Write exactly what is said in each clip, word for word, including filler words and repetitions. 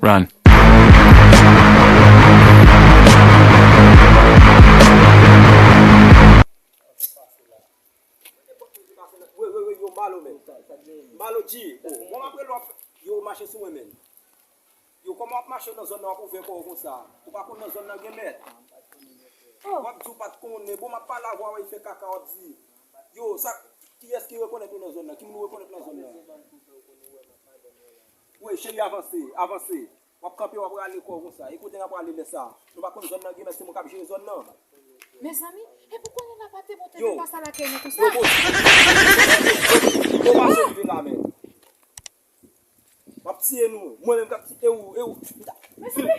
Run. Wi, wi, wi, yo, Malo, men. Malo G. Oh, mwen m ap rele w, yo mache sou mwen, men. Yo, kòman w ap mache nan zòn nan, w ap ouvè kò w konsa? Ou pa konn nan zòn nan gen mèt? W ap di w pa t konnen. Bon, m ap pale avè w, w ap fè kaka, w ap di. Yo, sa, kiyès ki rekonèt ou nan zòn nan? Ki moun ou rekonèt nan zòn nan? Wi, cheri, avanse, avanse. W ap kanpe, w ap rale kò w konsa. E kote n ap rale lè sa? Nou pa konn zòn nan gen mèt, se mwen k ap jere zòn nan. Mezanmi, e pou konnen n ap ate monte Yo. Depa sa lakay nou konsa? Yo, bon. Bon, pa sot vin la, men. W ap tiye nou. Mwen menm k ap tiye ou, e ou. Mezanmi.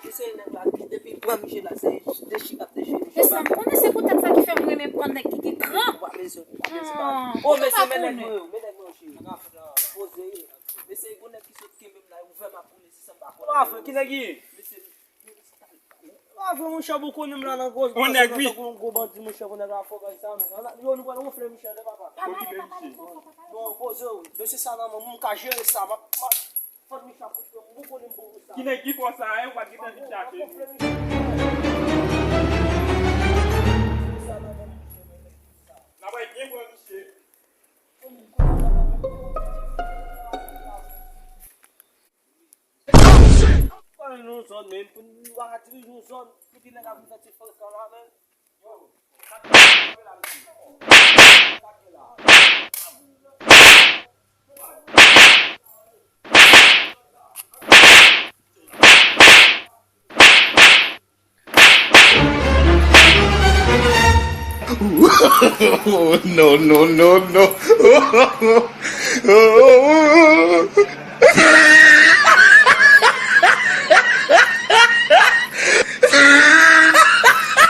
Misye nèg la, depi l pran misye la, se dechi k ap dechi. Mezanmi, konnen se poutèt sa ki fè m renmen pran nèg ki gen kran. Wa, mesye, mesye, Ah, oh, ou mesye, pa men nèg konnen. Mwen yo, men nèg mwen yo, cheri. Poze yo. Mesye, gon nèg ki sot kenbe m la, ouvè m ap boule, se sa m pa konnen. Wa, frè, ki nèg li ye? Mesye, Avè monchè, bon konnen m la nan gwo, On nèg, wi. Nan gwo, gwo bandi, monchè, pou nèg la fò gay sa, men. Yo, nou pral wonfle misye, de papa. Pa pale, pa pale twò fò, pa pale. Bon, poze w. Dosye sa nan men m, m ka jere sa. M ap, m ap, fò misye ap koute m, bon konnen m bon pou sa. Ki nèg ki fò sa, e, ou pa t gentan vin chache li. N ap byen pran misye. Pale nou zòn, men, pou nou pa dirije yon zòn, pou di nèg ap vin fè ti frekan la, men. No, no, no, no.